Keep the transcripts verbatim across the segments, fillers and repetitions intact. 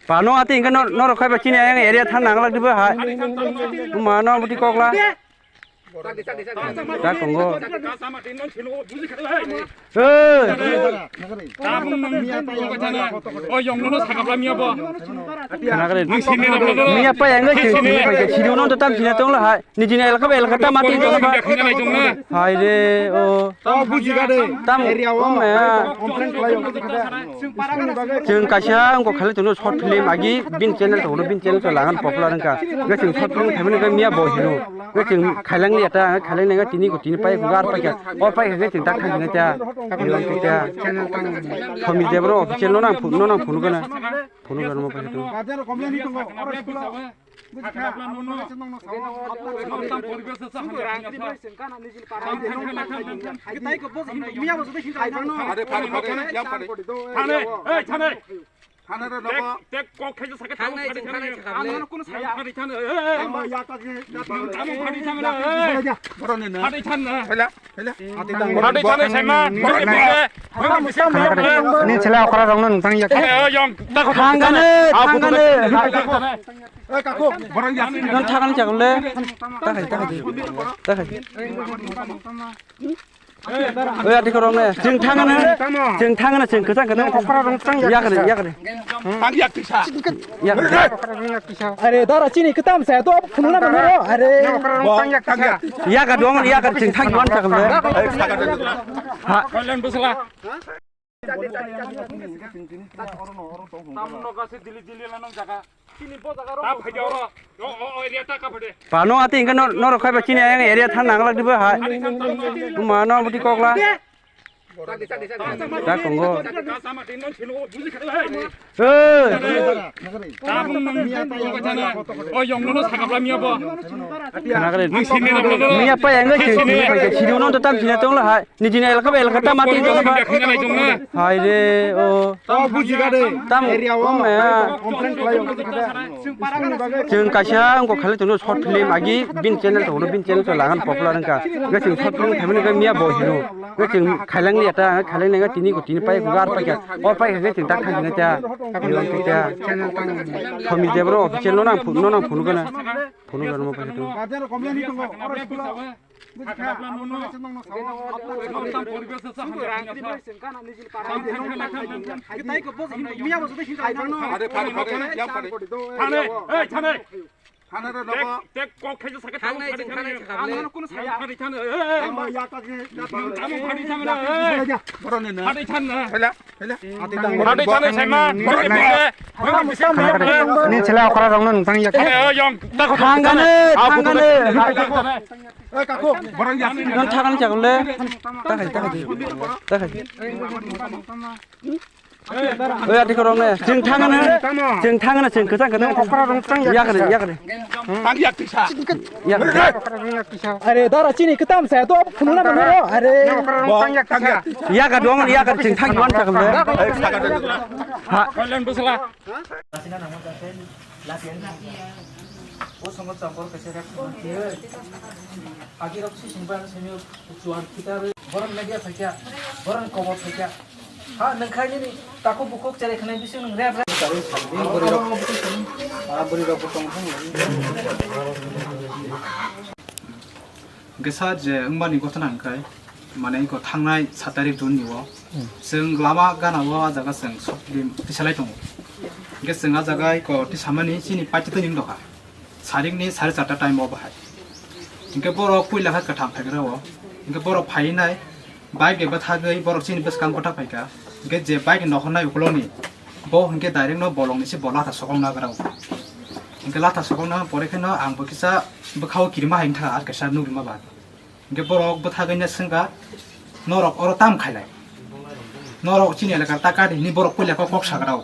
Pano ati hingke nor-, norok khai ba chini ayang area thang nang lak dibo hai. Mano buti kokla. Tak tongo. Hey. Khana kare. Miya pa yang ngai sini, sini no tam sini tong la hai. Nijini elaka ba elaka ta mati tong ba. Hai re o. Tam area o. Chwng kaisa wngkha khali tongno short film agi bin channel tongno bin channel to langan popular wngkha. Ga chwng short film khaimani ga miya bo hino. Ga chwng khailang liya ta khailang liya tini ko tini pai gar pai kha. O pai kha ga chwng tak thang ta. Somi Debra official no nang phun no nang phun gana. Phun gana mo pai kha. Thane, ei, thane. Thane, thane. Tek, tek kok khaisa sakhe thang nai, thang nai, thang nai. Ang kuno saya. Thang nai, thang nai. Ei, ei, ei. Ang ya ta je, ya ta. Thang nai, thang nai. Thang nai, thang nai. Phaidi thang na. Phaidi thang na, saima. Ni chela okra rong nang tang yak. Thang gane, thang gane. Nang thang gane chakle. Takai, takai. Takai. Oi, ati korong ne. Jeng thang gane. Jeng thang gane, jeng kachang kachang. Okra rong tang yak. Yak re, yak re. Ang yak tisa. Yak re. Are dara chini katam sa to phunula mano. Are. Yak a dong, yak a jeng thang yuan chakle. Ha. Pano ati hingke nor-, norok khai ba chini ayang area thang nang lak dibo hai. Mano buti kokla. Tak tongo. Hey. Khana kare. Miya pa yang ngai sini, sini no tam sini tong la hai. Nijini elaka ba elaka ta mati tong ba. Hai re o. Tam area o. Chwng kaisa wngkha khali tongno short film agi bin channel tongno bin channel to langan popular wngkha. Ga chwng short film khaimani ga miya bo hino. Ga chwng khailang liya ta khailang liya tini ko tini pai gar pai kha. O pai kha ga chwng tak thang ta. Somi Debra official no nang phun no nang phun gana. Phun gana mo pai kha. Thane, ei, thane. Thane re nogo. Tek, tek kok khaisa sakhe thang nai, thang nai, thang nai. Ang kuno saya. Thang nai, thang nai. Ei, ei, ei. Ang ya ta je, ya ta. Thang nai, thang nai. Phaidi thang na. Phaidi thang nai, saima. Ni chela okra rong nang tang yak. Ei, ei, yang, tak thang gane, thang gane. Ei, kako. Nang thang gane chakle. Takai, takai. Takai. Oi, ati korong ne. Jeng thang gane. Jeng thang gane, jeng kachang kachang. Yak re, yak re. Ang yak tisa. Yak re. Are dara chini katam sa to phunula mano. Are. Yak a dong, yak a jeng thang yuan chakle. Ha. O songo chapor kaisa rek. Agi rok si singba simi chuan kita boron media phaikya, boron kobor phaikya. Ha, nang khai nini tako bukhuk cherai khanai bising nang rep rep. Buri rok, ah, buri rok botong thang. Hwnkhe sa je wngmani gotona hwnkhe, mane iko thangnai sat tarik June ni o, hmm, chwng lama gana o a jaga chwng short film tisalai tongo. Hwnkhe chwng a jaga iko tisamani chini paitotwi ni wng dokha. Sarikni sare charta time o bahai. Hwnkhe borok puila khe kwthang phaigra o. Hwnkhe borok phai nai bike bai bwthagwi borok chini bwskang bwthak phaikha. Hwnkhe je bike ni nohornai ukuloni bo hwnkhe direct no bolongni se bo latha sokong nagra o. Hwnkhe latha sokong na pore kheno ang bo kisa bwkhao kirima hai wngkha ar kaisa nukgwima ba. Hwnkhe borok bwthagwi no swngkha, "Norok oro tamo khailai? Norok chini elakar ta kati?" hinwi borok puila kok, kok sagra o.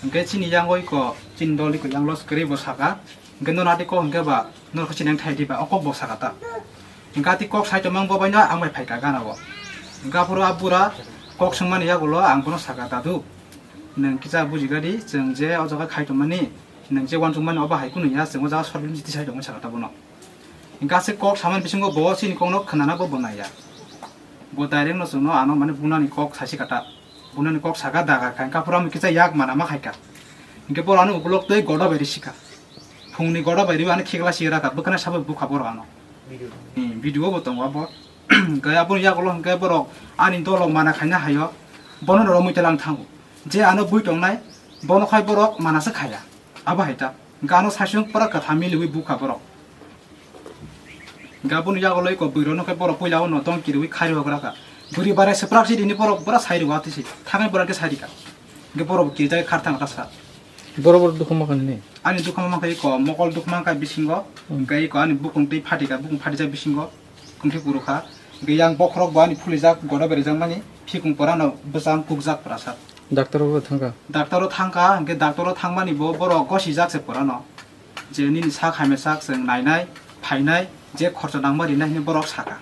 Hwnkhe chini yang oi ko, chini dol oi ko yang los kwrwi bo saka. Hwnkhe nono ati kok hwnkhe ba, norok chini yang thai di ba, o kok bo saka ta. Hwnkhe ati kok sai tongmani bo bai no ang bai phaikha gana o. Hwnkhe aphuru a bura kok swngmani yagulo ang bono saka, "Dadu, nwng kisa bujiga di, chwng je o jaga khai tongmani, nwng je uansukmani obo hai kunu ya, chwng o jaga short film tisai tongmani," saka ta bono. Hinkhe aswk kok samani bisingo bo chini kokno khwnana bo bo naiya. Bo direct no chwngno ano mane bunani kok saisi kata. Bunani kok saka dagar kha, hinkhe aphuru amo kisa yak mana ma khaika. Hinkhe borok ano ukulok twi goda bai ri sika. Phungni goda bai ri ano khikla si raka, bwkhana sabo bukha borok ano. Hmm, video bo tongo abo. Hinkhe aboni yagulo hinkhe borok ani dolo mana khaina haio. Bono rw romwi telang thango. Je ano bui tongnai, bono khai borok mana se khaya. Abo hai ta. Gano saichung pura kwtham miliwi bukha borok. Gaboni yago loi ko bwrwi rok no khe borok puila o no tong kiriwi khairwi hok rakha. Bwrwi barai swprak si dini borok bura sai rwwa tisi. Thangai bura khe sai rikha. Ge borok kirijak khar thang rasa. Borok borok dukhu ma kha nini? Ani dukhu ma kha iko mokol dukhu ma kha bisingo. Hmm. Ge iko ani bukung tei phatika bukung phatijak bisingo. Kungthi kuru kha. Ge yang bokhorok bo ani phulijak goda berijak mani phikung pora no bwsang kukjak pura sa. Doctor o thangkha? Doctor o thangkha, hwnkhe doctor o thangmani bo borok gosijak se pura no. Je nini sak hamya sak chwng nainai, phainai, je khorcha nangma rinai hinwi borok saka.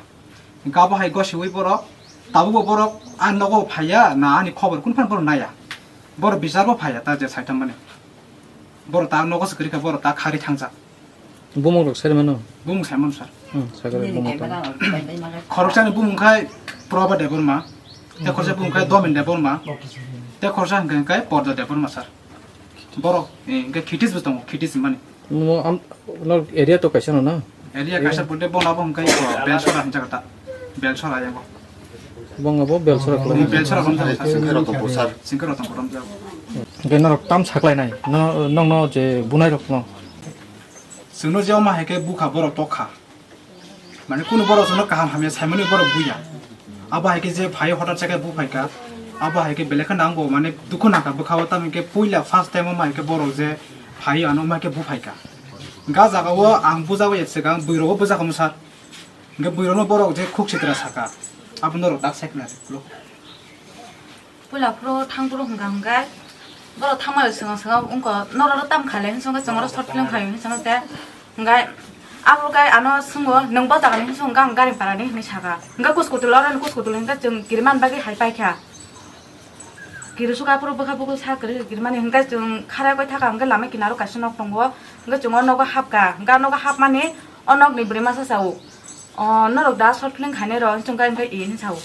Hinkhe abo hai gosiwi borok, tabukbo borok ani nogo phaiya na ani khobor kunu phano borok naiya. Borok bichar bo phaiya ta je saitham mani. Borok ta nogo se kwrwi kha, borok ta kharwi thangjak. Bumung rok sai mano? Bumung sai mano sir. Hmm, sakhe bumung tong. Khoroksani bumung khai Proba Debbarma. Te khorsa bumung khai Domin Debbarma. Te khorsa hwnkhe hwnkhe Porda Debbarma sir. Borok, eh, hwnkhe Khitis bo tongo, Khitis hinmani. Mo am, no area to kaisa no na? Area kaisa pute bona bo hwnkhe ko Belsora hinjak ta. Belsora yango. Bong abo Belsora ko. Belsora bong jang. Singkhe Rotonpur sir. Singkhe Rotonpur bong jang. Hwnkhe norok tam saklainai? No, nongno je bunai rok no? Chwngno je omo hai khe bukha borok tokha. Mane kunu borok chwngno kaham hamya saimani borok buya. Abo hai khe je phai hotar chakhe buphaikha. Abo hai khe belai kheno angbo mane dukhu nangkha bwkhao, tamoni khe puila first time omo hai khe borok je phai ano omo hai khe buphaikha. Ga jagao ang bujagwi yak swkang, bwrwi rogo bujak omo sir. Hwnkhe bwrwi rokno borok je khuk sitra saka. Abo norok dak sai khna. Puila phuru thang phuru hwnkha hwnkhe borok thangma bai swngo swngo wngkha norok tam khaile hinwi swngkha chwng oro short film khai hinwi swngkha te hwnkhe abo khe ano swngkha nwng bo jaga ni hinwi swngkha ang gari para ni hinwi saka hwnkhe kuchukutula oro ni kuchukutula hwnkhe chwng kirimani bagwi hai paikha kirisu kha phuru bwkha bukhuk sa kwrwi kirimani hwnkhe chwng khara koi thaka hwnkhe lama kinaro kaisa nok tongo hwnkhe chwng o nogo hapkha hwnkhe o nogo hapmani o nokni bwrwi masa sao. O norok da short film khainai rok chwng khe hwnkhe e hinwi sao.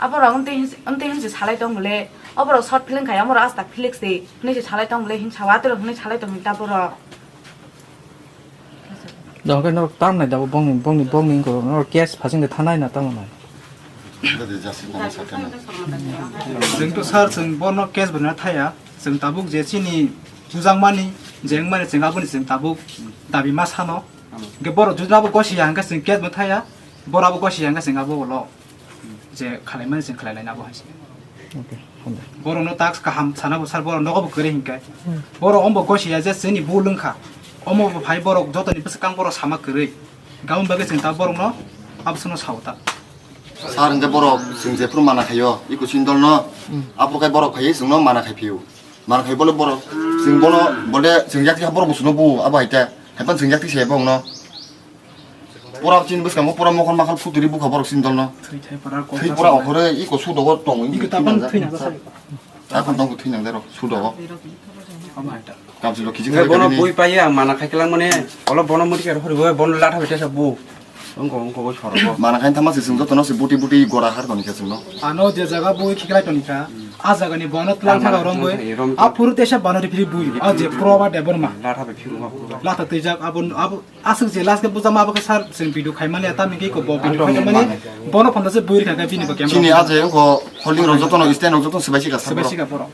Aborok amtwi hinwi, amtwi hinwi se salai tong bwle. Oborok short film khai amorok asta Felix de hinwi se salai tong bwle hinwi sao. Atorok hinwi salai tong hinwi ta borok. Dong khe norok tam nai da bo bongni, bongni, bongni wngkha norok case phasing de thanai na tamo nai. Chwng to sir chwng bono case bo na thaya. Chwng tabuk je chini bujakmani, je wngmani chwng aboni chwng tabuk dabi ma sano. Hwnkhe borok jodi abo gosi ya hwnkhe chwng case bo thaya, borok abo gosi ya hwnkhe chwng abo ulo je khalaimani chwng khalai laina abo hai se. Okay, hambai. Borokno task kaham sana bo sir, borok nogo bo kwrwi hinkhe. Hmm. Borok ombo gosi ya je chwngni bul wngkha. Omo bo phai borok jotoni bwswkang borok sama kwrwi. Gabon bagwi chwng ta borokno abo sono sao ta. Sir hwnkhe borok chwng jephuru mana khaio, iko sindolno, hmm, aphuru khai borok phaiwi chwngno mana khai phio. Mana khai bole borok, chwng bono, bole chwng yakti borok bo chwngno bu, abo hai ta. Haiphano chwng yakti se bongno. Pura chini bwskango pura mokol makhal futuri bukha borok chini dolno. Thwi thai pura kok. Thwi pura okhore iko sudogo tong. Iko tapan thwi nang sa. Tapan tong thwi nang dero sudogo. Omo hai ta. Kamsilo kijing. Bono bui pai ang mana khai kelang mane. Olo bono muri kar hori bono latha bete sa bu. Ongko ongko bo sorogo. Mana khai thama se chwng jotono se buti buti gora har toni khe chwngno. Ano je jaga bui khiklai toni kha. A jaga ni bono tlang thaga rom bui. A phuru tesa bono ri phiri bui. A je Proba Debbarma. Latha be phiru ma phuru. Latha twijak abo abo Aswk je last khe bujama abo khe sir chwng video khaimani, tamni khe iko bo video khaimani, bono phano se bui rikha khe bini bo camera. Chini aje wngkho holding rok jotono stand rok jotono swbai sika sir. Swbai sika borok.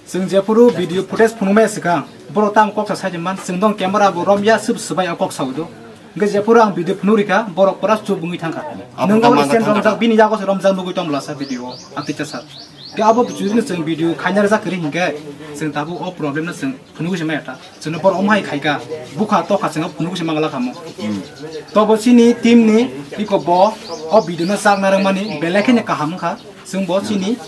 Chwng jephuru video footage phunukmaya swkang borok tamo kok sa sai man, chwng dong camera bo romya swb swbai o kok sa udo. Hwnkhe jephuru ang video phunuk rikha borok pura chup wngwi thangkha. Abo nwng tamo o stand romjak, bini yago se romjak nugwi tong bwlasa video o. Atwi cha sir. Khe abo chwng video khaina rwjak kwrwi hinkhe chwng tabuk o problem no chwng phunugwi se maya ta. Chwngno borok omo hai khaika, bukha tokha chwngno phunugwi se mangla kha mo. Hmm. Tobo chini team ni iko bo o video no chak narwkmani belai kheno kaham wngkha. Chwng bo chini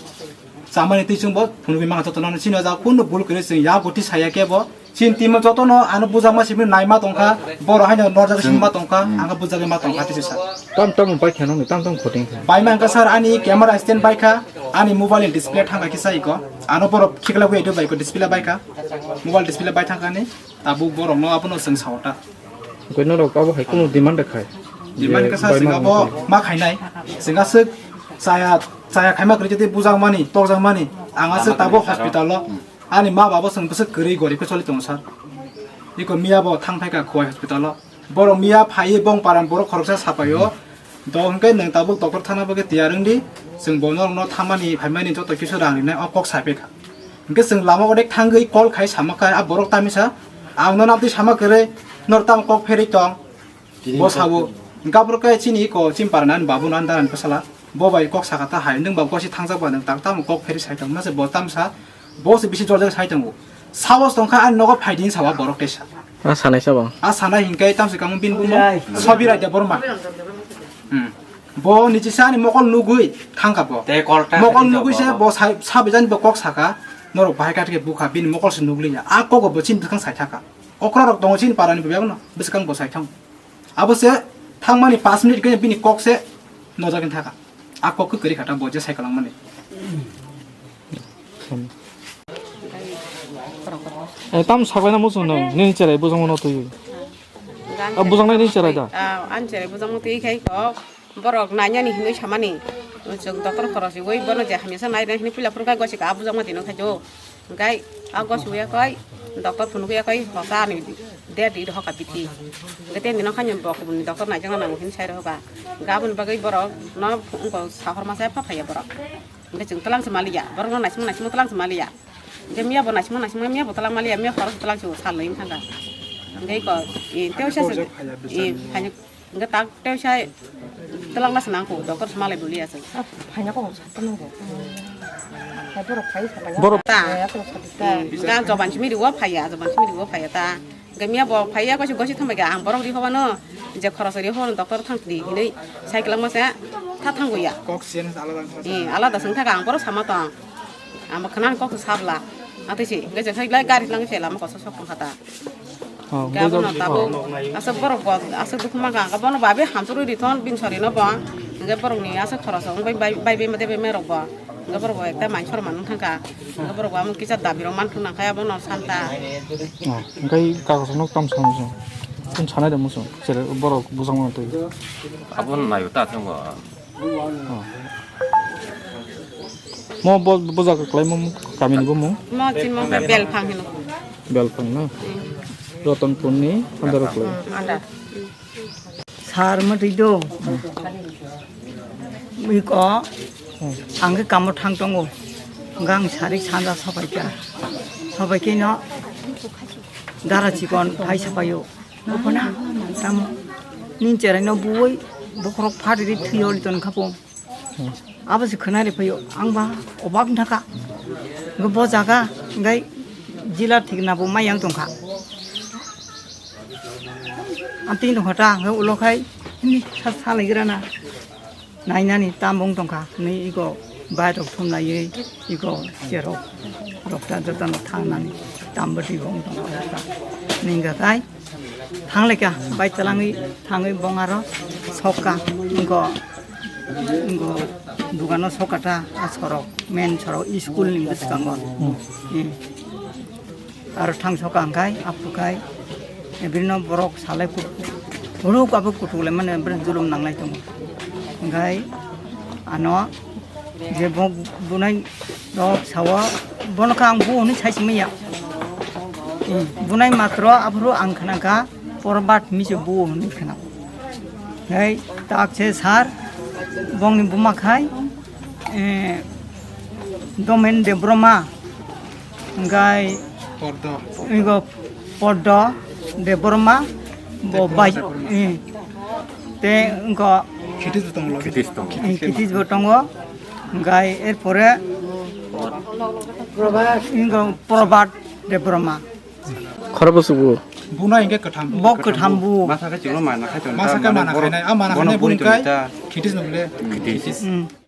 chamani twi chwng bo phunugwi mangkha jotono, chini o jaga kunu bul kwrwi chwng ya goti saya khe bo. Chini team o jotono ano bujakma simi naima tongkha, borok haino norjagwi simi ma tongkha, hmm, ang khe bujagwi ma tongkha tei sa. Tam tam bai khe nang tam tam khoting khe. Bai man kha sir ani camera stand bai kha, ani mobile ni display thang kha kisa iko. Ano borok khiklagwi edo bai ko display bai kha. Mobile display bai thang kha ni. Tabuk borokno abono chwng sao ta. Hwnkhe norok abo hai kheno demand rwkha. Demand je kasa bai chwng mano abo hwnkhe. Ma khainai. Chwng aswk chaya, chaya khaima kwrwi tei bujakmani, tokjakmani. Ang aswk tabuk hospital o. Ani ma babo chwng bwswk kwrwi gorib khe choli tongo sir. Iko miya bo thang phaikha Khowai hospital o. Borok miya phaiwi bong param borok khoroksa sapaio. Do hwnkhe nwng tabuk doctor thana bagwi tiyar wngdi. Chwng bo norokno thamani phaimani joto kisa rang rinai o kok saiphaikha. Hwnkhe chwng lama odek thangwi call khai sama kha a borok tamisa. Ang nono abdi sama kwrwi nor tamo kok pherwi tong. Bo sabo. Hwnkhe aphuru khe chini iko chini parani babu no ani darani bwsala. Bo bai kok sakha ta hai nwng ba gosi thangjak ba nwng tak tamo kok pherwi sai tong masa bo tamsa. Bo se bisi jol jak sai tongo. Sahos tongkha ani nogo phaidi hinwi sawa borok teisa. A sanai sabo. A sanai hinkai tamsi kamo bini bumo Sobiraida Borma. Hmm. Bo nichisa ani mokol nugwi thangkha bo. Tei kol ta Mokol kati nugwi se jabo. Bo sai, sabijani bo kok saka. Norok bahai kathike bukha bini mokol se nugliya. A kogo bo chini bwskang sai thaka. Okra rok tongo chini parani bo bebakno. Bwskang bo sai thang. Abo se thangmani pash minute khe bini kok se nojagwi thaka. A kok khe kwrwi kha ta bo je sai kwlangmani. Eh, tam saklaina muchung nung, nini cherai bujangmano twi. Ah, bujangnai nini cherai da? Ah, ani cherai bujangma twi khai kok. Borok nainani hinwi samani. Chwng doctor khorokse ui bono je hamya sa naina hinwi puila phuru khai gosi ka bujangma twi nung khai jo. Hwnkhe a gosi uya koi doctor phunuk ya koi hosa ani der di hoka biti. Hwnkhe ten dino khai bok ni doctor naijakna nango hinwi sai rohoka. Hwnkhe aboni bagwi borok no wngkha sahor masa epha phaiya borok. Hwnkhe chwng twlang se maliya, borok no naisingma naisingma twlang se maliya. Hwnkhe miya bo naisingma naisingma miya bo twlang maliya, miya khorok twlang se sal nwi wngkha. Hwnkhe iko, e, tei sa se, e, phaini, hwnkhe tak tei sa twlang na se nangkho, doctor se malai boliya se. Phaina kok sa tong bo. Hai borok phai sa phai. Borok ta. Hwnkhe joban simi riwo phaiya, joban simi riwo phaiya ta. Hwnkhe miya bo phaiya gosi gosi thangbai kha ang borok ri hobano je khoroksa ri hobano doctor thang di hinwi sai kwlangma se tha thangwi ya. Kok siyan alada wngkha. Eh, alada se wngkha ang borok sama tong. Ang bo khwnani kok se sabla. Atwi se hwnkhe je sai gari lang se lama koso sok tongkha ta. Oh, hwnkhe abono tabuk aswk borok bo aswk dukhu mankha ang bono babe hamsuru rithon bini sori no bo. Hwnkhe borokni aswk khoroksa wngbai bai bai bai rok bo. Hwnkhe borok bo ekta mai sor manwi thangkha. Hwnkhe borok bo amo kisa dabi rok manthok nangkha abono santa. Oh, hwnkhe kagos no tam sam sam. Tun sanai da muchung. Sere borok bujang mano twi. Abo nayo ta thang bo. Oh. Mo bo bujak klai mo kami ni bo mo. Mo chin mo bel phang hino. Bel phang na. Hmm. Rotonpur ni andaro klai. Hmm, andar. Sar mwtwi do. Iko ang khe kamo thang tongo. Gang sari sanja sopai kha. Sopai khe no dara chikon phai sapaio. Ophana tamo nin cherai no buoi bokhorok phari ri thwi oli ton khapo. Abo se khwnari phaio, ang ba obak wngkha. Hwnkhe bo jaga hwnkhe jila thikna bo mayang tongkha. Amtwi tongkha ta, hwnkhe ulo khai hini sa salaigrana. Nainani tam wng tongkha, hwnwi ego bai rok thum laiwi ego cherok rok ta jotono thangnani tam bwtwi bo wng tongkha. Ningkha khai. Thangleka, bai twlangwi thangwi bong aro sokka, wngkha, wngkha, dukano sokka ta, a sorok, main sorok, school ni bwskango. Hmm. Aro thang sokka hwnkhe, aphuru khai, bini borok salai kut-, borok abo kutuk lai mani, bini julum nanglai tongo. Hwnkhe ano, Je bo bunai rok sao, bono khe ang bu hwnwi sai simi ya. Hmm, bunai matro aphuru ang khna kha Porbat Micho bu hwnwi khna. Hei tak se sar bongni buma khai, eh, Domen Debroma. Hwnkhe Pordo. Igo Pordo Debbarma, bo Debbarma bai, Debbarma. Eh, te wngkha Khitis bo tongo, logi. Khitis tongo. Eh, Khitis bo tongo. Hwnkhe erpore wngkha Probhat Debbarma. Khorokbo sugo. Buno hwnkhe kwtham. Bo kwtham bu. Masa khe chwngno mana khai tongo. Masa khe mana khainai. A mana khainai buni kai. Khitis nukle. Khitis. Hmm.